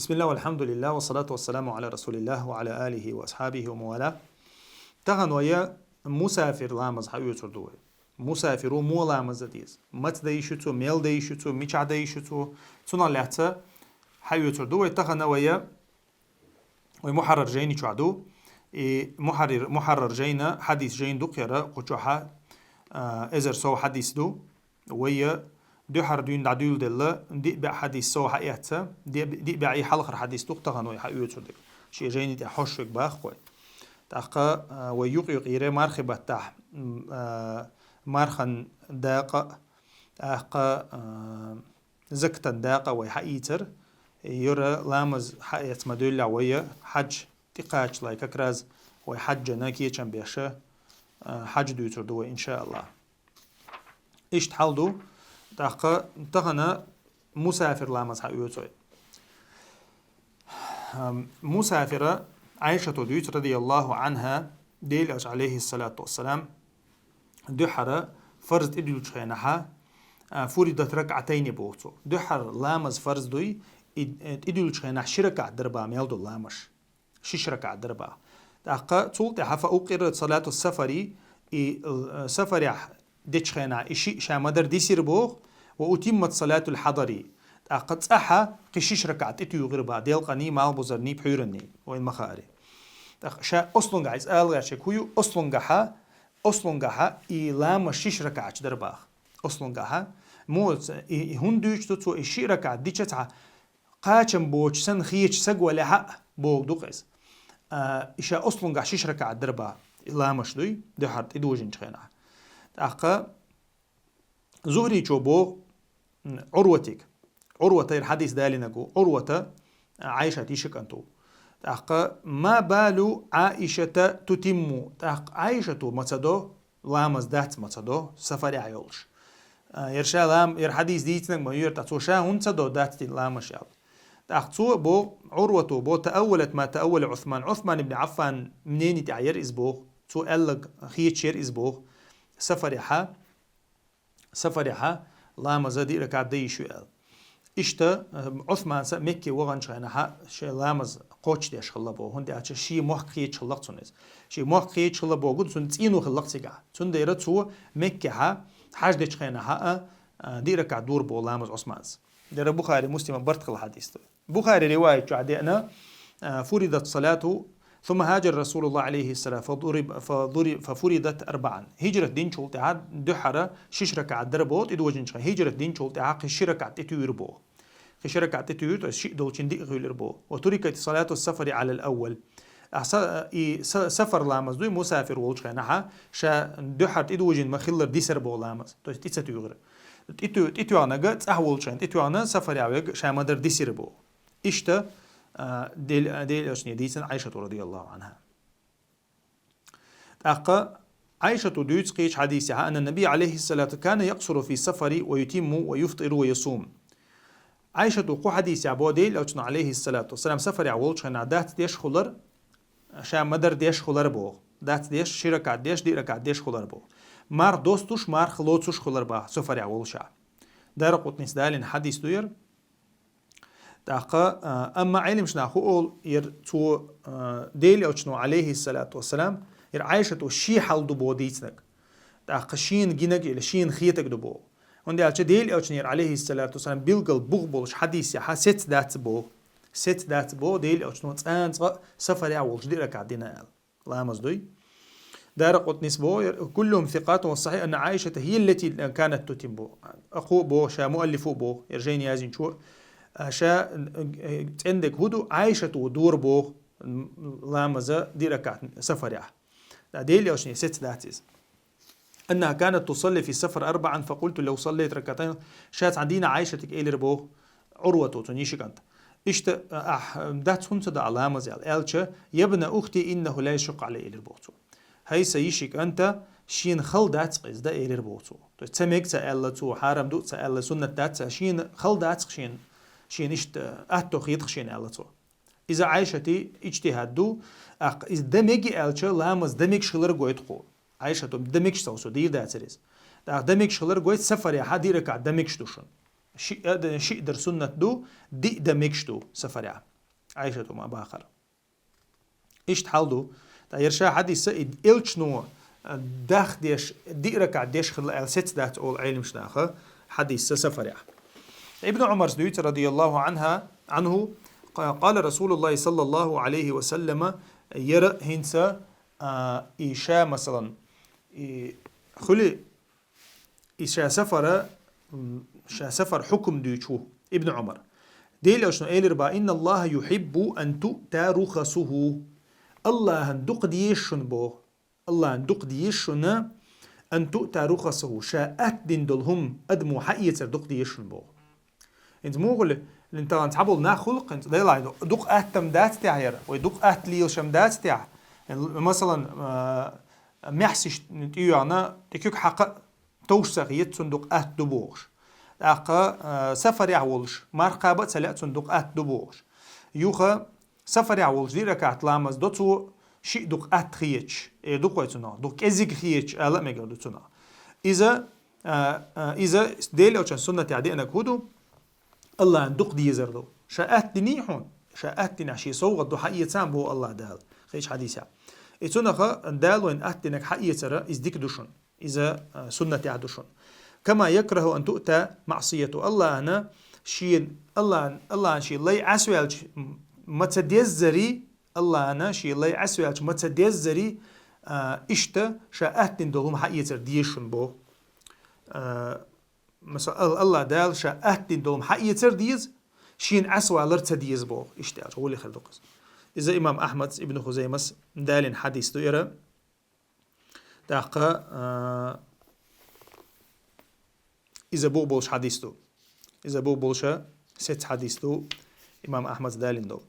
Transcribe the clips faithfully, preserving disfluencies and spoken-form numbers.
بسم الله والحمد لله والصلاة والسلام على رسول الله وعلى آله وأصحابه ومن والاه. Тахан вай мусафир ламаз хьаоьцур ду вай. Мусафиро муха ламаз де деза? Маца де йиш ю цо, мел де йиш ю цо, мичахь де йиш ю цо? Цунах лаьцна хьаоьцур ду вай. Тахан вай, вай мухьаррар жайни чохь ду. И мухьаррар, мухьаррар жайна, хьадис жайна ду кхера, кху чохь, а, эзар сов хьадис ду. Вай дуьхьара дуьйна дӀадуьйладелла, диъ бӀе хьадис сов хьаэцна, диъ, диъ бӀе и хьалхара хьадис ду-кх тахан вай хьаоьцург. Шен жайни тӀехь хьожуш верг бах-кх вай. ТӀаккха, а, вай юкъ-юкъера мархи баттахь, м, а, мархан дакъа а, тӀаккха, а, закатан дакъа а вай хьаийцар, юра ламаз хьаэцна ма-доьллехь вай хьаьж тӀекхаччале, как раз вай хьаьжана кечам беш, а, хьаьж дуьйцур ду вай, иншааллахӀ. Иштта хьал ду, тӀаккха тахан мусафир ламаз хьаоьцу вай. Ам, мусафира Ӏайшата дуьйцу, радияллаху Ӏанха, Делан Элча, алейхиссалату вассалам, дуьхьара фарз тӀедуьллучу хенахьа, а, фуридат ракаӀатайни боху цо. Дуьхьара ламаз фарз дуй, и, э, тӀедуьллучу хенахь ши ракаӀат дара бах мел долу ламаш. Шиш ракаӀат дара бах. ТӀаккха цул тӀаьхьа фа укъирра салату сафари, и, э, сафарехь дечу хенахь и шиъ ша ма-дарра дисира боху, ва утиммат салатул хьадари. ТӀаккха цӀахьа кхин шиш ракаӀат тӀетуьйхира бах, делкъаний, малхбузарний, пхьуьйранний, вайн ма хаари. ТӀаккха ша ослунгахь иза ала гӀерташ хӀун ю, ослунгахьа, ослунгахьа и ламаз шиш ракаӀаташ дара бах. Ослунгахьа. Муха и, и хӀунда дуьйцу цо, и шиъ ракаӀат дича цхьа кхачам боцуш санна хеташ саг валахь а, боху ду-кх иза. А, и ша ослунгахь шиш ракаӀат дара бах, и ламаш дуй, дуьхьара тӀедожийначу хенахь. ТӀаккха Зухричо боху, м, Ӏурватиг. Ӏурвата хӀара хьадис далийнарг ву. Ӏурвата, а, Ӏайшат йиша кӀант ву. ТӀаккха: «Ма балу Ӏаишата тутимму». ТӀаккха Ӏайшата ма ца до, ламаз дац ма ца до, сафарехь йолуш. А, хӀара ша лам-, хӀара хьадис дийцинарг ма ю хӀара, тӀаккха цо ша хӀунда ца до, дац те ламаш аьлла. ТӀаккха цо боху, Ӏурвата боху: «Тааввалат ма тааввала Ӏусман». Ӏусман ибн Ӏаффан мнени тӀехь яра иза боху. Цо аьлларг хеташ яра иза боху. Сафарехьа, сафарехьа ламаза диъ ракаӀат дан йиш ю аьлла. Иштта, э, Ӏусмана Мекке ваханчу хенахьа шен ламаз кхочушдеш хилла боху, хӀунда аьлча шен мохк хеташ хилла-кх цунна иза. Шен мохк хеташ хилла боху, цунна цӀено хилла-кх цигахь. Цундела цо Меккехьа хьаьж дечу хенахьа а, а, диъ ракаӀат дора боху ламаз Ӏусмана. ХӀара Бухари, Муслима барт хилла хьадис ду. Бухари риваят чохь деана, а, фуридат салату, сумма хаджара Расулуллах, алейхиссалам, фадуриб-, фадури-, фафуридат арбаан. Хиджрат динчул тӀаьхьа дуьхьара шиш ракаӀат дара боху, тӀедожийначу хенахь, хиджрат динчул тӀаьхьа кхин ши ракаӀат тӀетуьйхира боху. Кхин ши ракаӀат тӀетуьйхира, то есть шиъ долчун диъ хуьлура боху. Ва турикат салату сафари алал аввал. А са-, и са-, сафар ламаз дуй, мусафир волчу хенахьа, ша дуьхьара тӀедожийна ма-хиллара дисира боху ламаз. То есть тӀе ца туьйхира. ТӀе ту-, тӀетоьхнарг цӀахь волчу хенахь, тӀетоьхна сафарехь верг ша ма-дарра дисира боху. Иштта, а, Дел-, Делан Элчане дийцина Ӏайшата, радияллаху Ӏанха. ТӀаккха Ӏайшата дуьйцу кхечу хьадисехь: «Анна Набий, алейхиссалату, кана якъсуру фи сафари ва ютимму ва юфтиру ва ясум». Ӏайшата кху хьадисехь боху, Делан Элчано, алейхиссалату вассалам, сафарехь волчу хенахь дац деш хилар, ша ма-дарра деш хилар боху. Дац деш, ши ракаӀат деш, диъ ракаӀат деш хилар боху. Марха достуш, марха лоцуш хилар бах, сафарехь волуш а. Даракъутнис далийна хьадис ду хӀара. ТӀаккха, а, амма Ӏеламнаха хӀун олу, хӀара цо, а, Делан Элчано, алейхиссалату вассалам, хӀара Ӏайшата шен хьал ду боху дийцинарг. ТӀаккха шена гинарг или шена хетарг ду боху. ХӀунда аьлча Делан Элчанера, алейхиссалату вассалам, билггал бух болуш хьадисехь сецца дац боху. Сецца дац боху, Делан Элчано цкъа а, цкъа а сафарехь волуш диъ ракаӀат дина аьлла. Ламаз дуй. Даракъутнис боху: «Куллухум сикъатун ва сахьихь анна Ӏайшата хӀия ллати канат тутимму». Кхо а боху, ша муаллифо а боху, хӀара жайна яздинчо а, ша, э, цӀена дерг хӀун ду, Ӏайшата дора боху, м, ламаза диъ ракаӀат сафарехь. Делан Элчане сецца дац иза. «Аннаха канат тусалли фи сафар арбаан, факъулту лав саллайта ракаатайн». Ша цхьана дийнахь Ӏайшатига элира боху, Ӏурвата, цуьнан йиша кӀант. Иштта, а, ахь дац хӀунда ца до ахь ламаз аьлла. Аьлча, «Ябна ухти, иннаху ла яшукъу алай», элира боху цо. «ХӀай сан йиши кӀанта, шена хала дац-кх иза дан», элира боху цо. То есть ца мега ца аьлла цо, хьарам ду ца аьлла, суннат дац ца, шена хала дац-кх шена, шена иштта атто хета-кх шена аьлла цо. Иза Ӏайшати иджтихӀад ду, тӀаккха иза дан мега аьлча, ламаз дан мегаш хилар гойту кхо. Ӏайшата дан мегаш ца хилар, со дийр дацара иза. ТӀаккха дан мегаш хилар гойту, сафарехьа диъ ракаӀат дан мегаш ду шуна. Шиъ, э, шиъ дар суннат ду, диъ дан мегаш ду сафарехьа. Ӏайшата ма бахара. Иштта хьал ду. ТӀаккха ер ша хьадис а, и элчано, а, дах деш, диъ ракаӀат деш хилла аьлла сеца дац олу Ӏеламнаха хьадис а сафарехь. Ибн Ӏумарс дуьйцу, радияллаху Ӏанха, Ӏанху, къа-, къала Расулуллахи саллаллаху Ӏалайхи ва саллама, яра хӀинца, а, и ша, масалан, и хуьли И ша сафара, м, ша сафар хьукум дуьйцу ву Ибн Ӏумар. Дела элчано элира бах: «Инна Аллаха юхиббу ан туъта рухасуху». Аллахьан дукха дезаш шуна боху. Аллахьан дукха дезаш шуна, ан туъта рухасуху. Ша атта дина долу хӀума адамо хьаэцар дукха дезаш шуна боху. ХӀинца муха хуьлу, хӀинца тахана цхьаболу нах хуьлу-кх, хӀинца делахь, дукха аттам дац техьа яра, вай дукха атта лелаш ам дац техьа. Масалан, а, маьхьсаш тӀеоьгӀна, тӀе куьг хьакха товш ца хета, цунна дукха атта ду бохуш. ТӀаккха, а, сафарехь волуш, марха кхаба а ца лаьа, цунна дукха атта ду бохуш. Юха сафарехь волуш диъ ракаӀат ламаз до цо, шиъ дукха атта хеташ, э, дукха вай цунах, дукха кӀезиг хеташ ала а мегар ду цунах. Иза, а, а, иза Дела элчан суннатехь деанарг хӀун ду? Аллахьан дукха дезар ду. Ша атта диний хьуна? Ша атта динехь шен совгӀат ду, хьаэца боху Аллах Дала. Кхечу хьадисехь. И цунаха Дала вайна атта динарг хьаэцара, иза дика ду шуна. Иза, а, суннатехь ду шуна. Кама якраху ан туъта маъсияту. Аллахьана шен, Аллахьан, Аллахьан шен лай Ӏасваьлча м-, ма ца деззари, Аллахьана шен лай Ӏасваьлча ма ца деззари, а, иштта ша атта дина долу хӀума хьаэцар дезаш шуна боху. А, масала, Алла-, Аллах Дала ша атта дина долу хӀума хьаэцар деза, шена Ӏасвалар ца деза боху. Иштта аьлча, гӀоле хир ду-кх иза. Иза имам Ахьмадс, Ибн Хузаймас далийна хьадис ду яра. ТӀаккха, а, иза бух болуш хьадис ду. Иза бух болуша сеца хьадис ду, имам Ахьмадс далийна долу.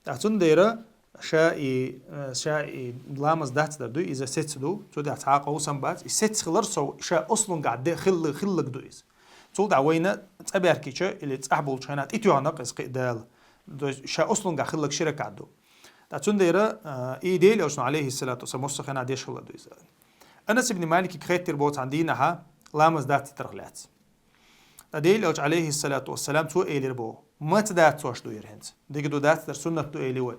ТӀаккха цундела ша и, а, ша и ламаз дацдар ду, иза сеца ду, цу тӀехь цхьа а къовсам бац, и сеца хилар сов, ша ослунгахь де-, хилла-, хилларг ду иза. Цул тӀаьхьа вайна цӀа баьркича или цӀахь болчу хенахь тӀетоьхна-кх иза кхин а Дала. То есть ша ослунгахь хилларг ши ракаӀат ду. Ткъа цундела, а, и Дела элчано, алейхиссалату вассалам, массо а хенахь деш хилла ду иза. Анас ибн Маликига хеттира боху цхьана дийнахьа ламаз дацдарх лаьцна. Ткъа Дела элча, алейхиссалату вассалам, цо элира боху: «Маца дацош ду хӀара хӀинца? Дика ду дацдар, суннат ду», — эли вай.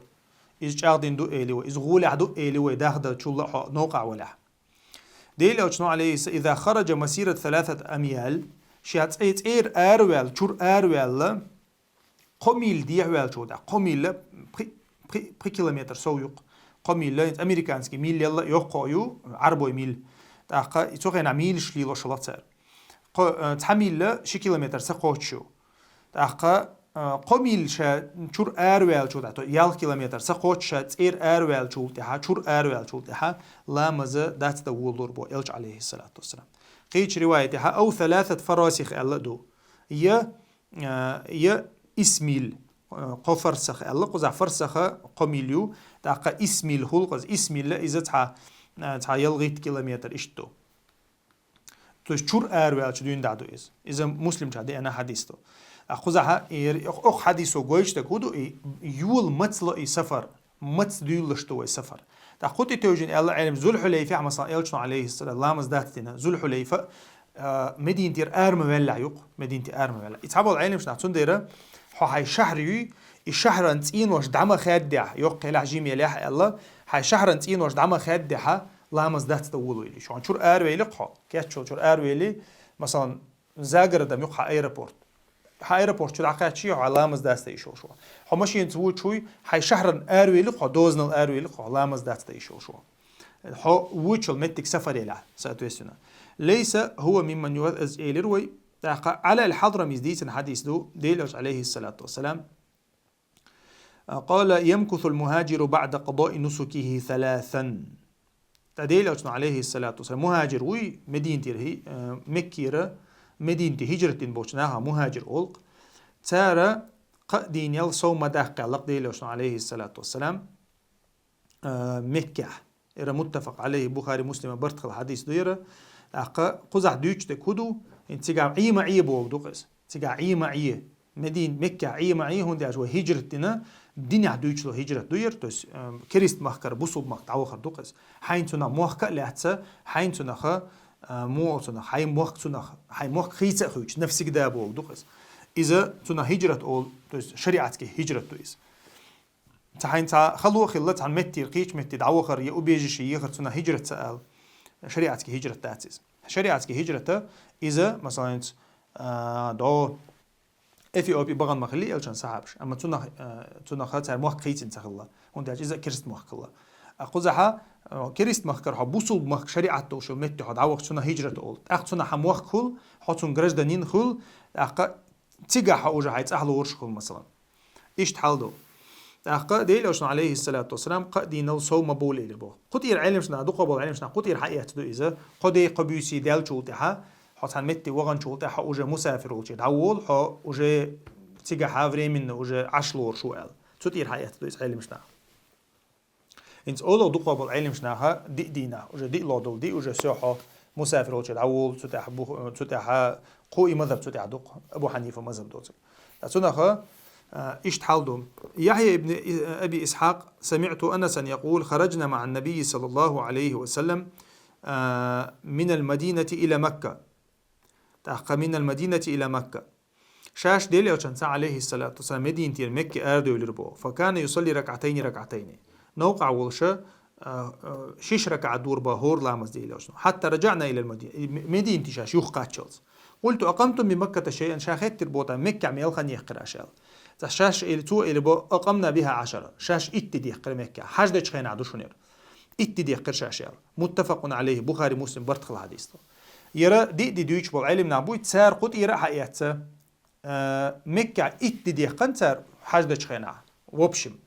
«Иза чӀагӀдина ду», — эли вай. «Иза гӀолехь ду», — эли вай, дахдалчул а хьо новкъахь валехь. Дела элчано, алейхисса-, «Иза хараджа масират саласат амъял», ша цӀе-, цӀера араваьлла, чуьра араваьлла, кхо милла дехьаваьллачул тӀаьхьа, кхо милла пхи, пхи, пхи километр сов ю-кх. Кхо милла, хӀинца американский милла елла а йоккха ю, Ӏарбой милла. ТӀаккха и цу хенахь милаш лелош хилла цара. Кхо, э, цхьа милла ши километр ца кхоччуш ю. ТӀаккха, э, кхо милла ша чуьра араваьллачул тӀаьхьа, то ялх километр ца кхоччуш ша цӀера араваьллачул тӀаьхьа, чуьра араваьллачул тӀаьхьа ламаза дацдан волалур боху элча, алейхиссалату вассалам. Кхечу риваятехьа, ав саласат фарасих аьлла а ду. Я а, я исс миль, а, кхо фарсах аьлла, кхузахь фарсаха кхо миль ю, тӀаккха исс миль хуьлу-кх иза, исс миль иза цхьа, а, цхьа ялхитта километр иштта ду. То есть чуьра араваьллачу дуьйна дӀа ду иза. Иза Муслим чу деана хьадис ду. А кхузахьа, и, окх-, окх хьадисо гойтуш дерг хӀун ду, и йола маца ло и сафар. Маца дуьйлалуш ду вай сафар. ТӀаккха кху тӀе тевжина аьлла Ӏеламнаха, Зулхьулайфехь, масалан, элчано, алейхиссалам, ламаз дацдина. Зулхьулайфа, а, Мединатера ара ма ваьллехь ю-кх, Мединате ара ма ваьллехь. И цхьаболу Ӏеламнаха цундела, хьо хьайн шахьар юй, и шахьаран цӀенош дӀа ма хаьддехь, йоккха елахь, жима елахь аьлла, хьайн шахьаран цӀенош дӀа ма хаьддехь, ламаз дацдан волавелла. Хьуна чуьра аравелла-кх хьо, кечвелла чуьра аравелла, масалан, за городом ю-кх хьан аэропорт. Хьан аэропорт чу дӀакхаьччи, хьо ламаз дацдан йиш йолуш ву. Хьо машинаца вуьйчуй, хьайн шахьаран аравелла-кх хьо, дозанал аравелла-кх хьо, ламаз дацдан йиш йолуш ву. Хьо вуьйчул меттиг сафар елахь, соответственно. Лейса хӀува мимман югӀаз, аз элира вай, тӀаккха Ӏала аль-Хьадрамис дийцина хьадис ду, Дела элча, алейхиссалату вассалам, Къала: «Ямкусул мухаджиру баъда къадаи нусукихи саласан». ТӀа Дела элчано, алейхиссалату вассалам, мухаджир вуй, Мединатера хӀи-, э, Меккера Мединате хӀижрат дина болчу наха мухаджир олу-кх. Цара кхаа дийнел сов ма даккхаьлла-кх Дела элчано, алейхиссалату вассалам, э, Меккехь. Эра муттафакъ алейхи, Бухари, Муслима барт хилла хьадис ду эра. ТӀаккха кхузахь дуьйцуш дерг хӀун ду? ХӀинца цигахь Ӏе ма Ӏе боху ду-кх иза. Цигахь Ӏе ма Ӏе. Медин-, Меккехь Ӏе ма Ӏе, хӀунда аьлча вай хӀижрат дина, динехь дуьйцуш долу хӀижрат ду яра, то есть, э, керист махкара бусулба махка дӀавахар ду-кх иза. Хьайна цунах мохк а лаьцна, хьайна цунах, э, муха цунах, хьайн мохк цунах, хьайн мохк хийца а хуьйцуш, навсегда боху ду-кх иза. Иза цунах хӀижрат олу, то есть шариатский хӀижрат ду иза. Цхьа хьайна цхьа хало а хилла, цхьан меттера кхечу метте дӀавахар я убежище ехар, цунах хӀижрат ца ала. ШариӀатский хӀижрат дац иза. ШариӀатский хӀижрата иза, масалан, а, до Эфиопии бахана ма хилли элчан сахьабаш, амма цунах, а, цунах цара мохк хийцина ца хилла, хӀунда аьлча иза керста мохк хилла. А кхузахьа, а, керста махкара хьо бусулба махка шариӀат долуш йолу метте хьо дӀавахча, цунах хӀижрат олу. ТӀаккха цунах хьан мохк хуьлу, хьо цуьнан гражданин хуьлу, тӀаккха цигахь хьо уже хьайн цӀахь лоруш хуьлу, масалан. Иштта хьал ду. ТӀаккха Делан Элчано, алейхиссалату вассалам, кхаа дийнал сов ма бовла элира боху. Кху тӀера Ӏеламнаха, дукха болу Ӏеламнаха кху тӀера хьаэцна ду иза, кхо ден, кхо буьйсий даьллачул тӀаьхьа, хьо цхьана метте ваханчул тӀаьхьа уже мусафир волчу дӀаволу, хьо уже цигахьа временно уже Ӏаш лоруш ву аьлла. Цу тӀера хьаэцна ду иза Ӏеламнаха. ХӀинца олу дукха болу Ӏеламнаха диъ дийнахь, уже диъ ло долу диъ, уже всё, хьо мусафир волчу дӀаволу, цу тӀаьхьа бух-, цу тӀаьхьа кху и мазхаб цу тӀаьхьа ду-кх, Абу Хьанифа мазхаб доцург. Ткъа цунах, а, иштта хьал ду. Яхья ибн И-, Аби Исхьакъ: «سمعت أنسا يقول: خرجنا مع النبي صلى الله عليه وسلم, а, من المدينة إلى مكة». ТӀаккха «من المدينة إلى مكة». Шаьш Делан Элчанца, алейхиссалату вассалам, Мединатера Мекке арадевлира боху. «فكان يصلي ركعتين ركعتين». Новкъахь волуша, а, а, шиш ракаӀат дора боху хӀора ламаз Делан Элчано. «حتى رجعنا إلى المدينة». И М-, Мединате шаьш юхакхаччалц. «قلت: أقمتم بمكة شيئا؟» Ша хеттира боху тӀаккха, Меккехь мел хан яьккхира аша аьлла. Ткъа шаьш элира, цо элира боху: «أقمنا بها عشرا». Шаьш итт де дехкира Меккехь. Хьаьж дечу хенахь ду шуна яра. Итт де дехкира шаьш аьлла. متفق عليه, Бухари, Муслим, барт хилла хьадис ду. Яра диъ де дуьйцуш болу Ӏеламнах буй, цара кху тӀера хьаэцна, а, Меккехь итт де дехкина цара хьаьж дечу хенахь, в общем.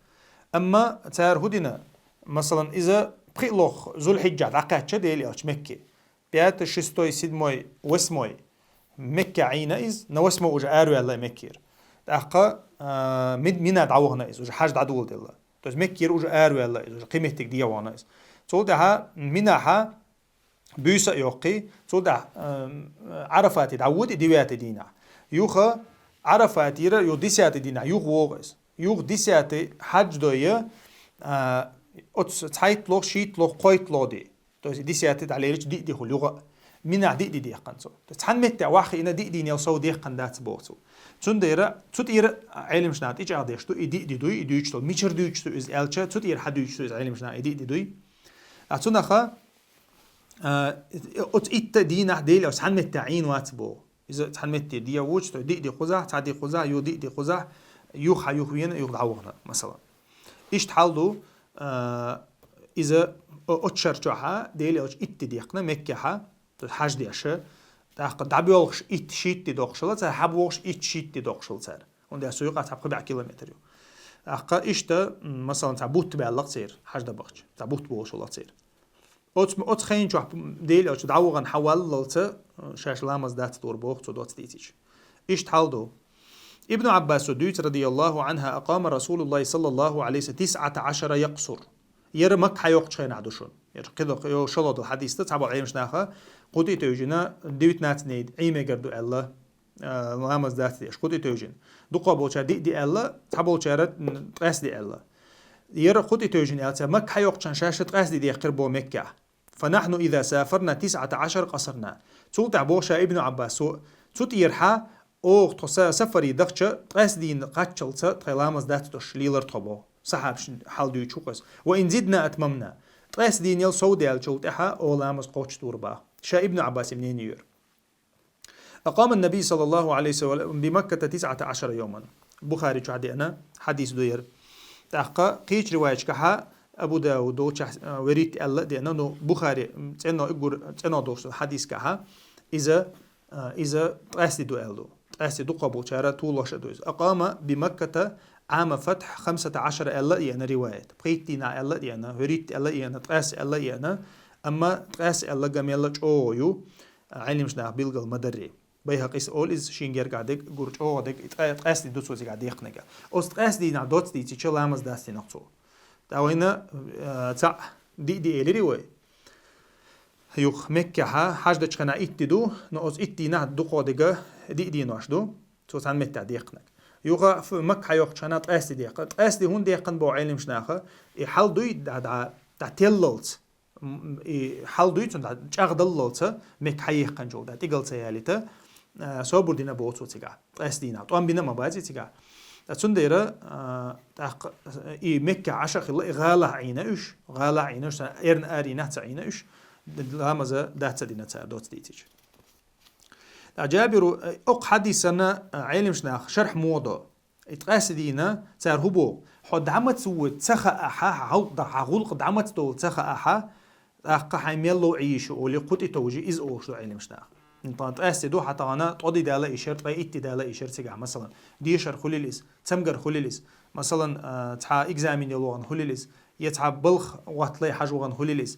Амма цара хӀун дина, масалан, иза пхиъ лох Зулхьиджа дӀакхаьчча Делан Элча Мекке. Пятый, шестой, седьмой, восьмой Меккехь Ӏийна иза, на восьмой уже араваьлла Меккера. ТӀаккха, а, Мид-, Мина дӀавахана иза, уже хьаьж дӀадоладелла. То есть Меккера уже араваьлла иза, уже кхин меттиг дӀавахана иза. Цул тӀаьхьа Минахьа буьйса а йоккхий, цул тӀаьхьа, ам, Ӏарафате дӀавоьду девятый дийнахь. Юха Ӏарафатера юха десятый дийнахь юха вогӀу иза. Юха десятый хьаьж дой, а, оцу цхьайтталгӀа, шийтталгӀа, кхойтталгӀа де. То есть десятый дӀалелича диъ де хуьлу юха а. Минахь диъ де дехкина цо. То есть цхьана меттехь ваха хиъна диъ дийнал сов дехкина дац боху цо. Цундела цу тӀера Ӏеламнаха тӀечӀагӀдеш ду, и диъ де дуй, и дуьйцуш долу, мичара дуьйцуш ду иза аьлча, цу тӀера хьан дуьйцуш ду иза Ӏеламнаха, и диъ де дуй. А цунаха, а, оцу итт дийнахь Делан Элча цхьана меттехь Ӏийна вац боху. Иза цхьана метте де вуьйцу, то диъ де кхузахь, цхьа де кхузахь, юха диъ де кхузахь, юха хьан юха вена, юха дӀавахана, масалан. Иштта хьал ду, а, иза о-, оцу шарчохьа Делан Элча итт де дехкина Меккехьа, то есть хьаьж деш, тӀаккха дӀабоьлхуш итт-шийтта де доккхуш хилла цара, хьабогӀуш итт-шийтта де доккхуш хилла цара. ХӀунда аьлча цу юкъахь цхьа пхи бӀе километр ю. ТӀаккха иштта, м, масалан, цхьа бутт баьлла-кх церан, хьаьж дан бахча, цхьа бутт болуш хилла церан. Оцу, оцу хенчохь Делан Элча дӀавахана хьан валлалца, шаьш ламаз дац дора боху цо доцца дийцича. Иштта хьал ду. Ибн Ӏаббасо дуьйцу, радияллаху Ӏанху: «أقام رسول الله صلى الله عليه وسلم تسعة عشر يقصر». Яра Макка хьайоккхучу хенахь ду шуна. Яра кхидо, йо, шолгӀа долу хьадис ду, цхьаболу Ӏеламнаха кху тӀе тевжина, девятнадцать дней Ӏийна мегар ду аьлла, а, ламаз дац деш, кху тӀе тевжина. Дукха болчара диъ де аьлла, цхьаболчара, м, ткъес де аьлла. Яра кху тӀе тевжина аьлла, цара Макка хьайоккхучу хенахь шаьш ткъес де дехкира боху Меккехь. «فنحن إذا سافرنا تسعة عشر قصرنا». Цул тӀаьхьа боху ша Ибн Ӏаббасо, цу тӀера хьан оха тхо са-, сафаре дахча, ткъес дийна кхаччалца тхайн ламаз дац долуш лелара тхо боху. Сахьабашна хьал дуьйцуш ву-кх иза. «وإن زدنا أتممنا». Ткъес дийнал сов даьллачул тӀаьхьа оха ламаз кхоччуш дора боху. Ша Ибн Ӏаббасин мнение ю яра. «أقام النبي صلى الله عليه وسلم بمكة تسعة عشر يوما». Бухари чохь деана хьадис ду яра. ТӀаккха кхечу риваяташкахьа Абу Дауд долчохь, а, веритт аьлла а деана, ну, Бухари, м, цӀено уггар, цӀено долуш хьадискахьа, иза, а, иза ткъес де ду аьлла ду. Ткъес де дукха болчара толош а ду иза. «أقام بمكة عام الفتح خمسة عشر» аьлла а еана риваят. Пхийтта дийнахь аьлла а еана, веритт аьлла а еана, ткъес аьлла а еана, амма ткъес аьлла ган мелла чӀогӀа ю, Ӏеламнаха билгал ма дарри. Байхьакъис олу иза шен гергахь дерг, гур чӀогӀа дерг, ткъе-, ткъес де ду цо цигахь дехкинарг. Оцу ткъес дийнахь доцца дийцича ламаз дац динарг цо. ТӀаккха вайна, э, цхьаъ диъ де элира вай. Юха Меккехьа хьаьж дечу хенахь итт де ду, но оцу итт дийнахь дукха дерг диъ денош ду, цо цхьана меттехь дехкинарг. Юха ф-, Макка хьайоккхучу хенахь ткъес де дехкина. Ткъес де хӀунда дехкина боху Ӏеламнаха, и хьал дуй, дӀа, дӀа, дӀателлалц. М, и хьал дуй цунна, дӀа чӀагӀдаллалца, Мекка хьаехканчул тӀаьхьа тӀигал ца ялийта, а, собар дина боху цо цигахь. Ткъес дийнахь. ТӀом бина а ма бац и цигахь. Ткъа цундела, а, тӀаккха, и Мекка Ӏаша хилла, и гӀалахь Ӏийна уьш, гӀалахь Ӏийна уьш, сан эрна аренахь ца Ӏийна уьш, ламаза дац ца дина цара доцца дийцича. ТӀаккха Джабиру, э, окх хьадисана, э, Ӏелимаш нах шархь муха до. И ткъаьсса дийна цара хӀу боху: хьо дӀа маца ву ца хаахьа, хьа гӀулкх дӀа-, хьа гӀулкх дӀа маца долу ца хаахьа, тӀаккха хьайн мел лов Ӏийша олий, кху тӀе товжий, иза олуш ду Ӏелимаш нах. Тхан ткъаьсса ду хьан тахана, ткъо де дала ишар, ткъе итт де дала ишар цигахь, масалан, дешар хуьлийла иза, цамгар хуьлийла иза, масалан, а, цхьа экзамен йолу вахана хуьлийла иза, я цхьа балха гӀоттале хьажа вахана хуьлийла иза.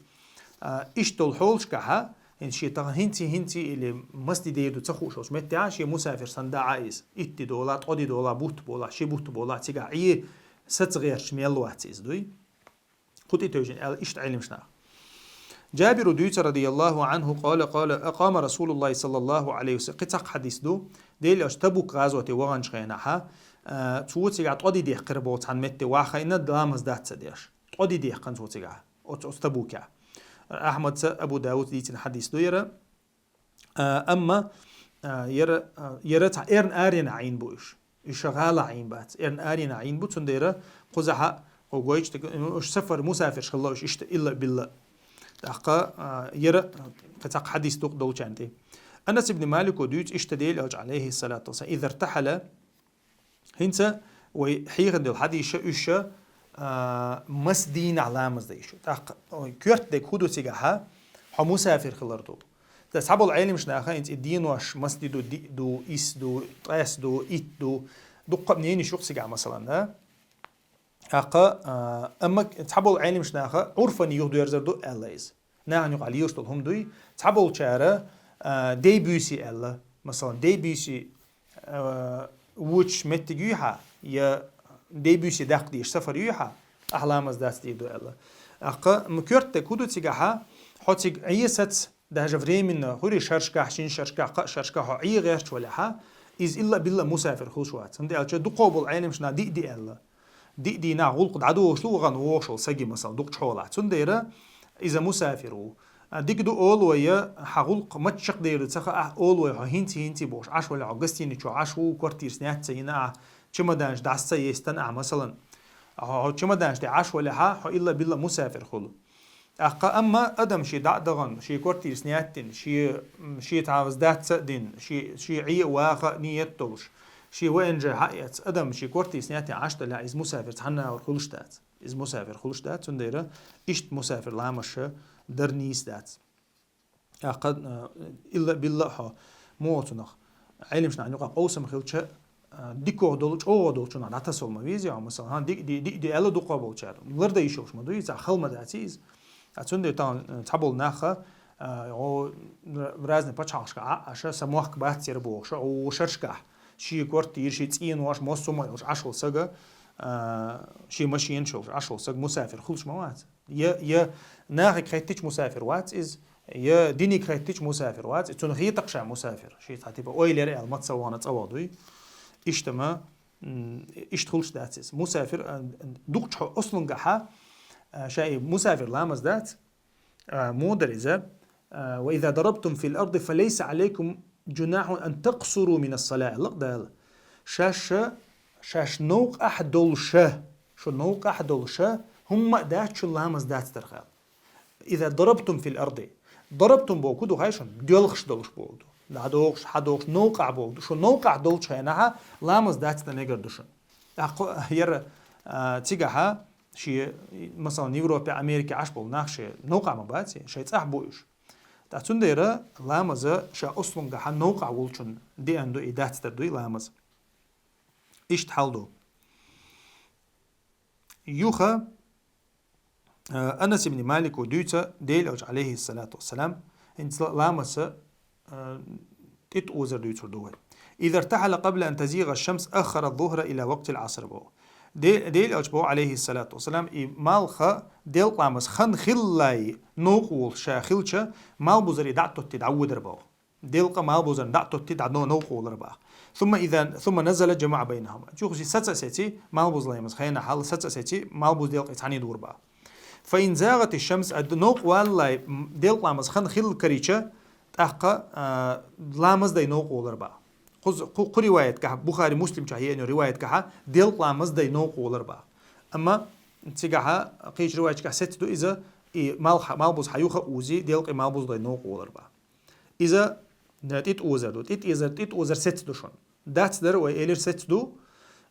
А, иштта долу хьолашкахьа, хӀинца шен тахана хӀинций, хӀинций или маса де дер ду ца хууш волчу меттехь, шен мусафир санна дӀа а иза, итт де долахь, ткъо де долахь, бутт болахь, ши бутт болахь, цигахь Ӏе саца гӀерташ мел вац иза дуй. Кху тӀе тевжина аьлла иштта Ӏелимаш нах. Джабиру дуьйцу, радияллаху анху, къала, къала, акъама Расулуллахи саллаллаху алейхи ва саллям, кхин цхьа хьадис ду, Дела аьлча Табук гӀазоте ваханчу хенахьа, а, цо цигахь ткъо де дехкира боху цхьана метте ваха хайна, ламаз дац ца деш. Ткъо де дехкина цо цигахь, оцу, оцу Табукехь. Ахьмадца, Абу Давудца дийцина хьадис ду яра. А, амма, а, яра, а, яра цхьа эрна аренахь Ӏийна бу уьш. Уьш гӀалахь Ӏийна бац. Эрна аренахь Ӏийна бу, цундела кхузахьа, кху гойтуш дерг, уьш сафар, мусафирш хилла уьш иштта илла а билла. ТӀаккха, а, яра кхин цхьа хьадис дукха долчарна тӀе. Анас ибн Малико дуьйцу иштта Дела аьлча, алейхиссалату вассалам, иза ртахьала, хӀинца вай хьехам долу хьадисаш уьш, а, маса дийнахь ламаз дайша. ТӀаккха, ой, коьрта дерг хӀу ду цигахьа, хьо мусафир хилар ду. Ткъа цхьаболу Ӏелимаш наха хӀинца и денош маса де ду, диъ ду, исс ду, ткъаьсса ду, итт ду, дуккха а мненеш ю-кх цигахь, масалан, да? ТӀаккха, а, амма цхьаболу Ӏелимаш наха Ӏурфана юхадоьрзур ду аьлла иза. Нахана юкъахь лелаш долу хӀума дуй. Цхьаболчара, а, дей-буьйсий аьлла. Масалан, дей-буьйсий, а, вочу меттиг юй хьа, я дей-буьйсий даккха дезаш сафар юй хьа, ахь ламаз дац дийр ду аьлла. ТӀаккха м-, коьрта дерг хӀу ду цигахьа, хьо цига Ӏе саца, даже временно, хуьри шаршкахь, шина шаршкахь, кхаа шаршкахь хьо Ӏе гӀерташ валехьа, иза илла а билла мусафир хуьлуш вац. ХӀунда аьлча дукхо болу Ӏелимаш наха диъ де аьлла. Диъ дийнахь гӀуллакх дӀадолуш ду вахана вогӀуш волу саги, масалан, дукхачу хьолахь. Цундела иза мусафир ву. А, дика ду олу вай, я хьан гӀуллакх маччакх дер ду ца хаахь, олу вай, хьо хӀинций-хӀинций бохуш Ӏаш вале, хьо гостиницо Ӏаш ву, квартира снять ца йина ахь, чемоданаш дӀаса ца естан ахь, масалан. Хьо, хьо чемоданаш тӀе Ӏаш валехьа, хьо илла а билла мусафир хуьлу. ТӀаккха амма адам шен дӀа а дахана, шен квартира снять дина, шен, м, шен цхьа ваза дац а дина, шен, шен Ӏе а ваха а ниет долуш, шен В Н Ж хьаэцна адам шен квартира снять дина Ӏаш далехь, иза мусафир цхьанна а хуьлуш дац. Иза мусафир хуьлуш дац, цундела иштта мусафир ламазаш дар нийса дац. ТӀаккха, а, илла а билла а хьо, муха цунах, Ӏелимаш нахана юкъахь къовсам хилча, а, дикох долу, чӀогӀа долчунах дӀатасалла ма везий хьо, масалан, хьан диъ де, диъ де аьлла дукхо болчара. Лардан йиш йолуш ма дуй, цхьа хала ма дац иза. А цундела тахана, а, цхьаболу наха, а, гӀо, р-, разный пачхьалкхашка Ӏа, Ӏаша, сан мохк бац яра бохуша, гӀо шаршкахь, шен квартира, шен цӀенош, массо а ма йолуш Ӏаш волу сага, а, шен машенаш йолуш Ӏаш волу сага мусафир хуьлуш ма вац. Я, я нахиг хеттича мусафир вац иза, я диниг хеттича мусафир вац иза. Цунна хетакх ша мусафир. Ши цхьа типа ойлер аьлла, маца вахана цӀа ваха дуй. Иштта ма, м, иштта хуьлуш дац иза. Мусафир, а, дукхачу хьо-, ослунгахьа, а, ша и мусафир ламаз дац, а, муха дара иза, а, «وإذا ضربتم في الأرض فليس عليكم جناح أن تقصروا من الصلاة», аьлла-кх Дала. Шаьш, шаьш новкъахь долуша, шу новкъахь долуша, хӀумма а дац шун ламаз дац дархьал. «إذا ضربتم في الأرض». «Дарабтум» боху ду хай шун, доьлхуш долуш боху ду. ДӀадохуш, хьадохуш, новкъахь боху ду. Шу новкъахь долчу хенахьа ламаз дац дан мегар ду шун. ТӀаккха яра, а, цигахьа, шен, масалан, Европе, Америке Ӏаш болу нах шен новкъахь ма бац, шайн цӀахь бу уьш. ТӀаккха цундела ламаза ша ослунгахьа новкъахь волчун деан ду, и дац дар дуй ламаз. Иштта хьал ду. Юха, а, Анас ибн Малико дуьйца, Дела аьлча, алейхиссалату вассалам, хӀинца ла-, ламаза, а, тӀе озар дуьйцур ду вай. «إذا ارتحل قبل أن تزيغ الشمس أخر الظهر إلى وقت العصر», боху. Де-, Дела аьлча боху, алейхиссалату вассалам, и малха делкъа ламаз хан хиллалай новкъа волуш ша хилча, малбузаре дӀа а тотти дӀаводар боху. Делкъа малбузарна дӀа а тотти дӀа но-, новкъа волар боху. «ثم إذا، ثم نزل جمع بينهما». Чухуси саца а сеци, малбуз ламаз хенахьал саца а сеци, малбуз делкъа цхьаьна дора боху. «فإن زاغت الشمس», а, д-, новкъа валлалай, м, делкъа ламаз хан хилла карийча, тӀаккха, а, ламаз дай новкъа волар боху. Кхуз-, кху, кху риваятгахь, Бухари, Муслим чу хьаеанчу риваятгахь, делкъа ламаз дай новкъа волар бах. Амма цигахь кхечу риваятчикахь сецна ду иза, и мал-, малбуз хьаюха а узи, делкъа малбуз дай новкъа волар бах. Иза, э, тӀитӀозар ду. ТӀитӀозар, тӀитӀозар сецна ду шуна. Дац дара вай элира сецна ду,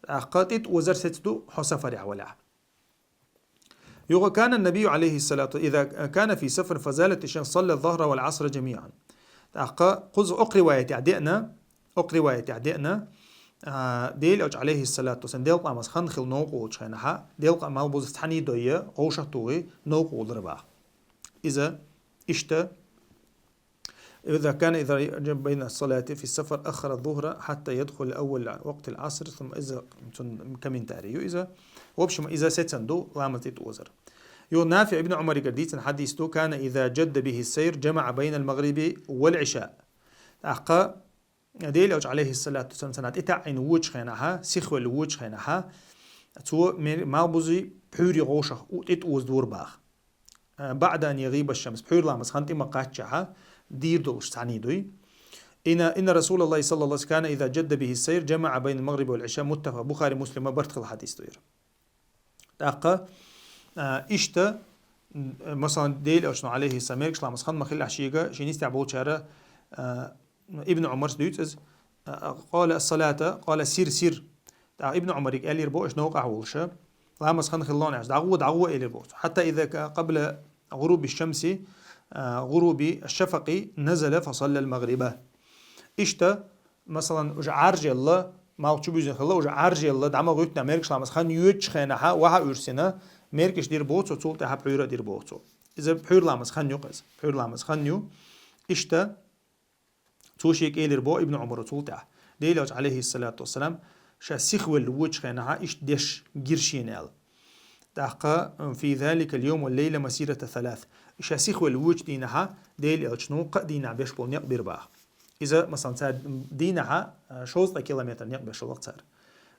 тӀаккха тӀитӀозар сецна ду хьо сафарехь валахь. Юха كان النبي عليه الصلاة إذا كان في سفر فزالت الشمس صلى الظهر والعصر جميعا. ТӀаккха кхуза окху риваятехь деана, окху риваятехь деана, а, Дела Элча, алейхиссалату вассалам, делкъа ламаз хан хила новкъа волчу хенахьа, делкъа малбуза цхьаний дойя, гӀовшах тухий, новкъа волар бах. Иза иштта إذا كان إذا بين الصلاة في السفر أخر الظهر حتى يدخل أول وقت العصر ثم إذا цун комментарий ю иза. В общем, иза сецна ду ламаз тӀитӀозар. Ю Нафи ибн Умаригара дийцина хьадис ду, كان إذا جد به السير جمع بين المغرب والعشاء. ТӀаккха Дела Элча, алейхиссалату вассалам, цхьана тӀетаӀийна вочу хенахьа, сихвелла вочу хенахьа, цо мер-, малбузи пхьуьйри гӀовшах у-, тӀитӀоза дора бах. А, بعد أن يغيب الشمس, пхьуьйра ламаз хан тӀе ма кхаччахьа, дийр долуш цхьаний дуй. إن، إن رسول الله صلى الله عليه وسلم كان إذا جد به السير جمع بين المغرب والعشاء, متفق, Бухари, Муслима барт хила хьадис ду яра. ТӀаккха, а, иштта, м, масалан, Дела Элчано, алейхиссалам, мергаш ламаз хан ма хилла шега, шен нисдехь болчара, а, Ибн Умарс дуьйцу иза, а, а, قال الصلاة، قال سر، سر. ТӀаккха Ибн Умариг элира бо, аша новкъахь волуша, ламаз хан хилла аьлча, дӀагӀо, дӀагӀо элира бо. حتى إذا ك-، قبل غروب الشمس، а, غروب الشفق نزل فصلى المغرب. Иштта, масалан, уже Ӏаржъелла, малх чу буьзина хилла, уже Ӏаржъелла, дӀа ма гӀуьттина, мергаш ламаз хан йоьдучу хенахьа, ваха уьрсина, мергаш дир бо цо, цул тӀаьхьа пхьуьйра дир бо цо. Иза пхьуьйра ламаз хан ю-кх иза, пхьуьйра ламаз хан ю. Иштта, цо шега элира бо Ибн Умаро цул тӀаьхьа. Дела Элча, алейхиссалату вассалам, ша сихвелла вочу хенахьа иштта деш гира шена аьлла. ТӀаккха, في ذلك اليوم والليلة مسيرة ثلاث. Ша сихвелла вочу дийнахьа Дела Элчано кхаа дийнахь беш болу некъ бира баха. Иза, масалан, цара дийнахьа, а, шовзткъа километр некъ беш хилла-кх цара.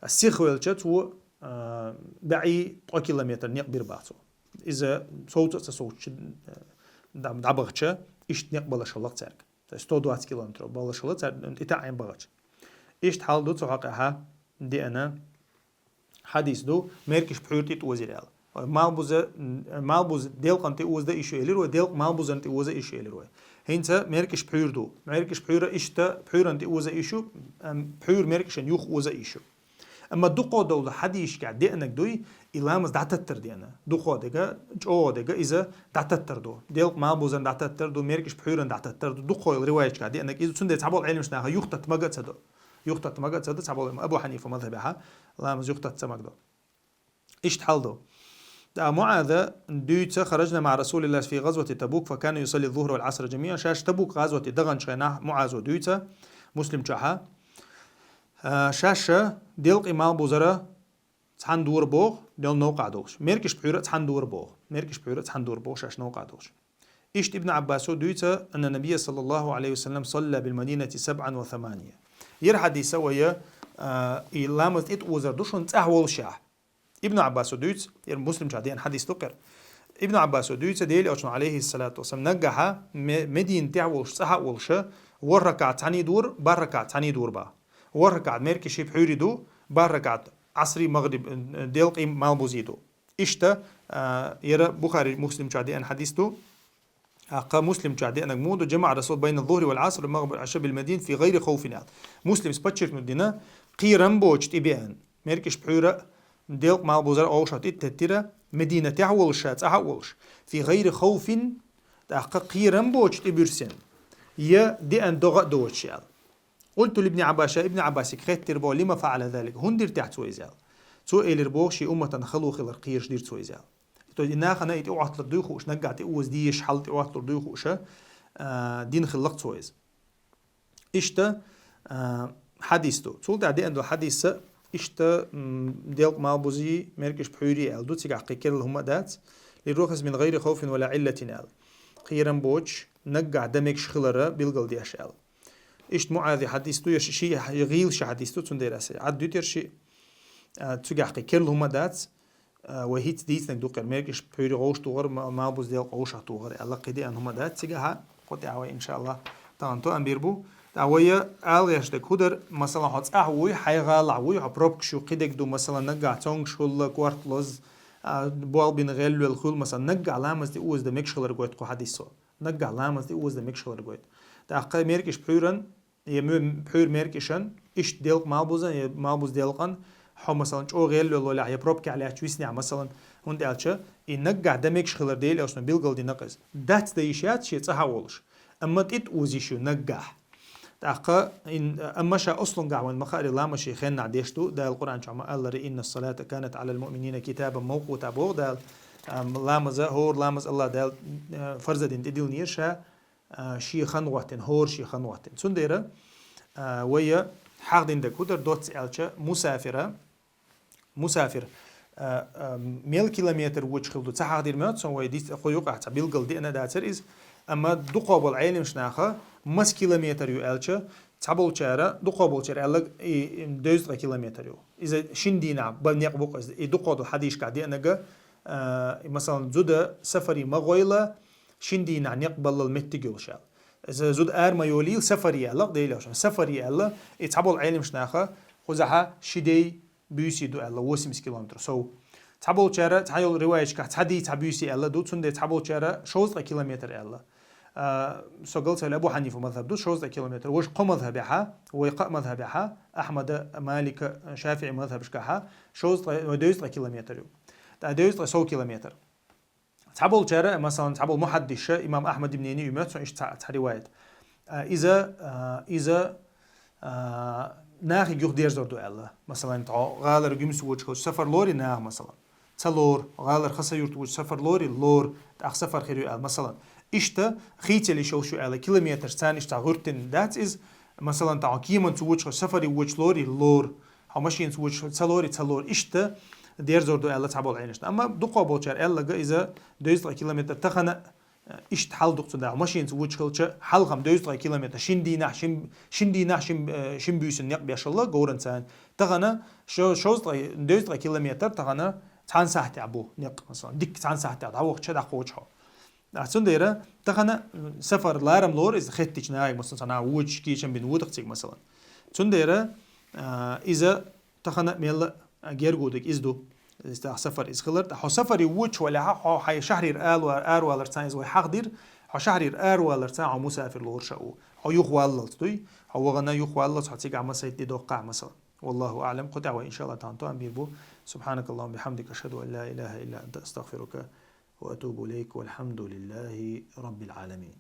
А сихвелча цо, а, бӀе ткъа километр некъ бира баха цо. Иза совца а ца совцучу, а, дӀа-, дӀабахча, иштта некъ балаш хилла-кх цаьрга. То есть сто двадцать километров балла шала цара тӀетаӀийна бахача. Иштта хьал ду цу хьокъехьа деана хьадис ду, мергаш пхьуьйра тӀе тӀозийра аьлла. Малбуза, малбуза делкъана тӀе оза дан йиш ю элира вай, делкъа малбузана тӀе оза дан йиш ю элира вай. ХӀинца мергаш пхьуьйра ду. Мергаш пхьуьйра иштта пхьуьйрана тӀе оза дан йиш ю, ам, пхьуьйра мергашна юха оза дан йиш ю. Амма дукхо долу хьадисашкахь деанарг дуй, и ламаз дӀататтар деана. Дукхо дега, чӀогӀа дега иза дӀататтар ду. Делкъа малбузан дӀататтар ду, мергаш пхьуьйран дӀататтар ду. Дукхо йолу риваяташкахь деанарг иза, цундела цхьаболу Ӏеламнаха юхататта мага а ца до. Юхататта мага а ца до, цхьаболу Абу Хьанифа мазхабехьа ламаз юхататта ца мага до. Иштта хьал ду. ТӀаккха МуӀаза дуьйцу: خرجنا مع رسول الله في غزوة تبوك فكان يصلي الظهر والعصر جميعا. Шаьш Табук гӀазоте даханчу хенахь МуӀазо дуьйцу, Муслим чохьа. А, шаьш делкъий малбузара цхьаьна дора боху, дел новкъахь долуш. Мергаш пхьуьйра а цхьаьна дора боху. Мергаш пхьуьйра а цхьаьна дора боху шаьш новкъахь долуш. Иштта Ибн Ӏаббасо дуьйцу: أن النبي صلى الله عليه وسلم صلى بالمدينة سبعا وثمانية. Яра хьадиса вая, а, и ламаз тӀе тӀозар ду шуна цӀахь волушехь. Ибн Ӏаббасо дуьйцу, яра Муслим чохь деана хьадис ду кхера. Ибн Ӏаббасо дуьйцу, Дела Элчано, алейхиссалату вассалам, наггахьа Ме-, Медина тӀехь волуш, цӀахь а волуша, ворхӀ ракаӀат цхьаьний дора, бархӀ ракаӀат цхьаьний дора баха. ВорхӀ ракаӀат мергаши пхьуьйри ду, бархӀ ракаӀат Ӏасри, магӀриби, э, делкъий малбузи ду. Иштта, а, яра Бухари, Муслим чохь деана хьадис ду. ТӀаккха Муслим чохь деанарг муха ду: جمع رسول بين الظهر والعصر والمغرب والعشاء بالمدينة في غير خوف аьлла. Муслимс подчеркнуть дина, кхерам боцуш тӀебеана. Мергаш пхьуьйра а, делкъа малбузара а гӀовшах тӀе теттира, Медина тӀехь а волуша, цӀахь а волуш. في غير خوف, тӀаккха кхерам боцуш тӀебуьрсина. Я деана догӀа а доцуш аьлла. قلت لابن عباس, Ибн Ӏаббасига хаьттира боху: لم فعل ذلك؟ ХӀунда дира тӀехь цо иза аьлла? Цо элира боху, шен умматан хало хилар кхоьруш дира цо иза аьлла. То есть и нахана и тӀеӀотталур дуй хууш, наггахь тӀе оза дезаш хьал тӀеӀотталур дуй хууша, а, дина хилла-кх цо иза. Иштта, а, хьадис ду. Цул тӀаьхьа деана долу хьадиса иштта, м, делкъа малбузи, мергаш пхьуьйри аьлла ду, цигахь кхин керла хӀума а дац. للرخص من غير خوف ولا علة аьлла. Кхерам боцуш, наггахь дан мегаш хилара билгал деш аьлла. Иштта МуӀази хьадис ду, я ши, ши, гӀийла ши хьадис ду, цундела аса Ӏад дуьтура ши, а, цигахь кхин керла хӀума а дац, а, вай хӀинца дийцинарг ду кхера, мергаш пхьуьйри гӀовшах тухар, ма-, малбуз делкъа гӀовшах тухар аьлла, кхин деана хӀума а дац цигахьа, кху тӀехь вай, иншааллахӀ, тахана тоам бийр бу. ТӀаккха вай ала гӀерташ дерг хӀу дар, масала, хьо цӀахь вуй, хьай гӀалахь вуй, хьо пробкаш ю, кхидерг ду, масала, наггахь цомгаш хул, корта лоз, а, болх бина гӀелвел хул, масала, наггахь ламаз тӀаозадан мегаш хилар гойту кху хьадисо. Наггахь ламаз тӀаозадан мегаш хилар гойту. ТӀаккха меркӀаш пхьуьйран, е муь-, пхьуьйра меркӀашан, иштта делкъа малбузан, е малбуза делкъан, хьо, масала, чӀогӀа гӀелвел валехь, е пробкехь лаьтташ виснехь, масала, хӀунда аьлча, и наггахь дан мегаш хилар Дела аьлча, билгал дина-кх иза. Дац дан йиш яц ше цӀахь а волуш. Амма тӀе тӀаоза йиш ю наггахь. ТӀаккха ин-, амма ша аслунгахь вайн ма хаара ламаз ший хеннахь деш ду, Дала Къуръан чохь ма аллара: «Инна салата канат алал муъминина китабан мавкъута», боху Дала. Ам, ламаза, хӀора ламаз Аллах Дала, э, фарз дина тӀедиллинера ша, а, ший хан гӀоттина, хӀора ший хан гӀоттина. Цундела, а, вай хьахдина дерг хӀу дар доцца аьлча, мусафира, мусафир, а, а, мел километр вочу хила ду, ца хьахдира моьтту сан вай диц, кху юкъахь цхьа билгал деана дацара иза, амма дукхо болу Ӏеламаш наха маса километр ю аьлча, цхьаболчара, дукхо болчара аьлларг и, и дезткъа километр ю. Иза шин дийнахь бан некъ бу-кх иза, и дукхо долу хьадисашкахь деанарг, а, и, масалан, зуда сафаре ма гӀойла, шин дийнахь некъ баллал меттиг йолуш аьлла. Иза зуда ара ма йолийла, сафаре аьлла-кх Дела аьлча. Сафаре аьлла, и цхьаболу Ӏеламаш наха кхузахьа ши дей буьйсий ду аьлла, восемьдесят километр сов. Цхьаболчара, цхьайолу риваяташкахь цхьа дий, цхьа буьйсий аьлла ду, цундела цхьаболчара шовзткъа километр аьлла. А, со галцайла Абу Хьанифа мазхаб ду, шовзткъа километр. Важа кхо мазхабехьа, вай кхаа мазхабехьа, Ахьмада, Малика, ШафиӀи мазхабашкахьа, шовзткъа, вай дезткъа километр ю. ТӀаккха дезткъа сов километр. Цхьаболчара, масалан, цхьаболу мухьаддиша, имам Ахьмад ибн Ӏийни ю моьтту сан иштта цхьа, цхьа риваят. А, иза, а, иза, а, нахе юхадерзор ду аьлла. Масалан, тхьо гӀалара гуьмса вочу хилча сафар лорий наха, масалан. Ца лору, гӀалара Хасавюрт вочу сафар лорий, лору, тӀаккха сафар хир ю аьлла, масалан. Иштта хийцалла йиш йолуш ю аьлла, километр царна иштта гӀуьртина дац иза, масалан, тхьо кеманца вочу хилча сафаре вочу лорий, лору. Хьо машинаца вочу ца лорий, ца лору. Иштта дерзор ду аьлла цхьаболу Ӏеламаш. Амма дукхо болчара аьлларг иза дезткъа километр тахана, э, иштта хьал ду-кх цуьнан. Хьо машинаца вочу хилча, хьалха-м дезткъа километр, шин дийнахь, шин, шин дийнахь, шин, э, шин буьйсанна некъ беш хилла говран царна. Тахана шо-, шовзткъа, дезткъа километр тахана цхьана сахьтехь бу некъ, масалан, дикка цхьана сахьтехь дӀавахча дӀакхочу хьо. А, цундела тахана, м, сафар ларам лору иза хеттачу нахе, масалан, цхьа наха вочу кечам бина вутахь цига, масалан. Цундела, а, иза тахана мелла, а, герга дерг иза ду. Иза тахана сафар иза хилар. ТӀаккха хьо сафаре вочу валехьа, хьо хьайн шахьарера араваларца иза вай хьахдира, хьо шахьарера араваларца хьо мусафир лоруш а ву. Хьо юхаваллалц дуй, хьо вахана юхаваллалц, хьо цигахь масийтта де доккхахь, масалан. Валлаху аӀлам, кху тӀехь вай, иншаАллахӀ, тахана тоам бийр бу. سبحانك اللهم وبحمدك، أشهد أن لا إله إلا أنت، أستغفرك وأتوب إليك، والحمد لله رب العالمين.